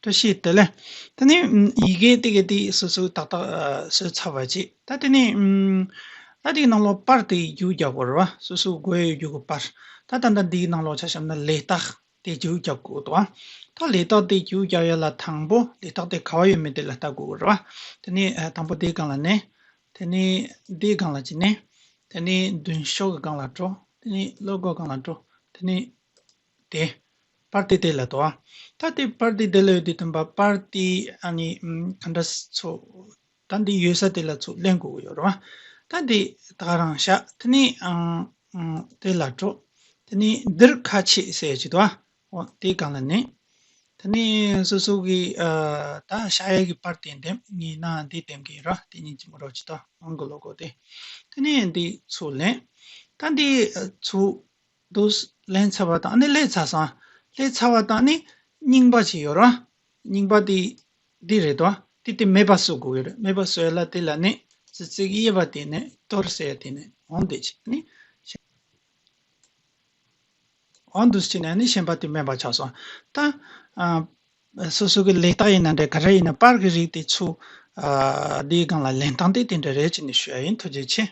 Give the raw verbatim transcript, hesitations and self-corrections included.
བཀྲ་ཤིས་བདེ་ལེགས། ད་ནི་ཨམ་ཡི་གེ་དེ་གའི་དེ་སོ་སོའི་ཏག་ཏག་ཨ་བཟོས་ཚར་བ་ཅིག་ད་དེ་ནི་ཨམ་ད་དེའི་ནང་ལོགས་པར་དེ་རྒྱུག་རྒྱག་དགོས་རེད་བ། སོ་སོའི་དགོས་ཡོད་རྒྱུ་གི་པར། ད་ད་ལྟ་འདིའི་ནང་ལོགས་ཆ་བཞག་ན་ལས་རྟགས་དེ་རྒྱུག་རྒྱག་དགོས་འདུག་ད་ལས་རྟགས་དེ་རྒྱུག་རྒྱག་ཡ་ལ་དང་པོ་ལས་རྟགས་དེ་ག་བ་ཡོད་མེད་དེ་ལ་ལྟ་དགོས་རེད་བ། དེ་ནི་ཨ་དང་པོ་དེའི་སྒང་ལ་ནི། དེ་ནི་འདིའི་སྒང་ལ་ཅི་ནི། དེ་ནི་མདུན་ཤོག་གི་སྒང་ལ་འགྲོ། དེ་ནི་ལོ་གོ་སྒང་ལ་འགྲོ། དེ་ནི། དེ། པར་དེ་དེ་ལ་དོ། ད་དེ་པར་དེ་དེ་ལ་ཡོད་དུས་དུམ་པ་པར་དེ་ཨ་ནི་ཨམ་ག་འདྲ་ཚོ། ད་འདི་ཡོད་ས་དེ་ལ་ཚུར་ལེན་དགོས་ཀྱི་ཡོད་རེད་བ། ད་འདི་ད་ག་རང་བཞག་དེ་ནི་ཨང་ཨང་དེ་ལ་འགྲོ། དེ་ནི་འདིར་ཁ་ཕྱེ་ཟེར་ཡ་ཅིག་འདུག་ཨ། འོ་དེའི་སྒང་ལ་ནི། དེ་ནི་སོ་སོ་གི་ཨ་ད་ཤ་ཡ་གི་པར་དེ་འདེམས། ངས་ན་འདི་འདེམས་ཀྱི་ཡིན་ར། དེ་ཉིད་ཀྱི་མོ་རོ་ཅི་ད་ཨང་གི་ལོ་གོ་དེ། དེ་ནི་འདི་ཚུར་ལེན། ད་འདི་ཚུར། དུ་ལེན་ཚར་བ་དང་ཨ་ནི་ལས་ཚར་སོང་། ལས་ཚར་བ་དང་ཨ་ནི་རྙིང་པ་ཅིག་ཡོད་ར། རྙིང་པ་དེ་འདི་རེད་དོ། དེ་དེ་མེད་པ་བཟོ་དགོས་ཀྱི་རེད། མེད་པ་བཟོ་ཡ་ལ་དེ་ལ་ནི་ཙི་ཙིག་གཡས་པ་དེ་ནས་གཏོར་ཟེར་ཡ་དེ་ནས་འོང་དེ་ཅིག་ནི། འོང་དུ་ཅི་ནས་ནི་གཞན་པ་དེ་མེད་པ་ཆགས་སོང་། ད་ཨ་སོ་སོ་གི་ལས་རྟགས་ཡིན་ན་འདྲ་ག་རེ་ཡིན་ན་པར་གྱི་རིགས་དེ་ཚུར་ཨ་འདིའི་སྒང་ལ་ལེན་སྟངས་དེ་དེ་འདྲ་རེད་ཅེས་ནས་ཞུ་ཡ་ཡིན། ཐུགས་རྗེ་ཆེ།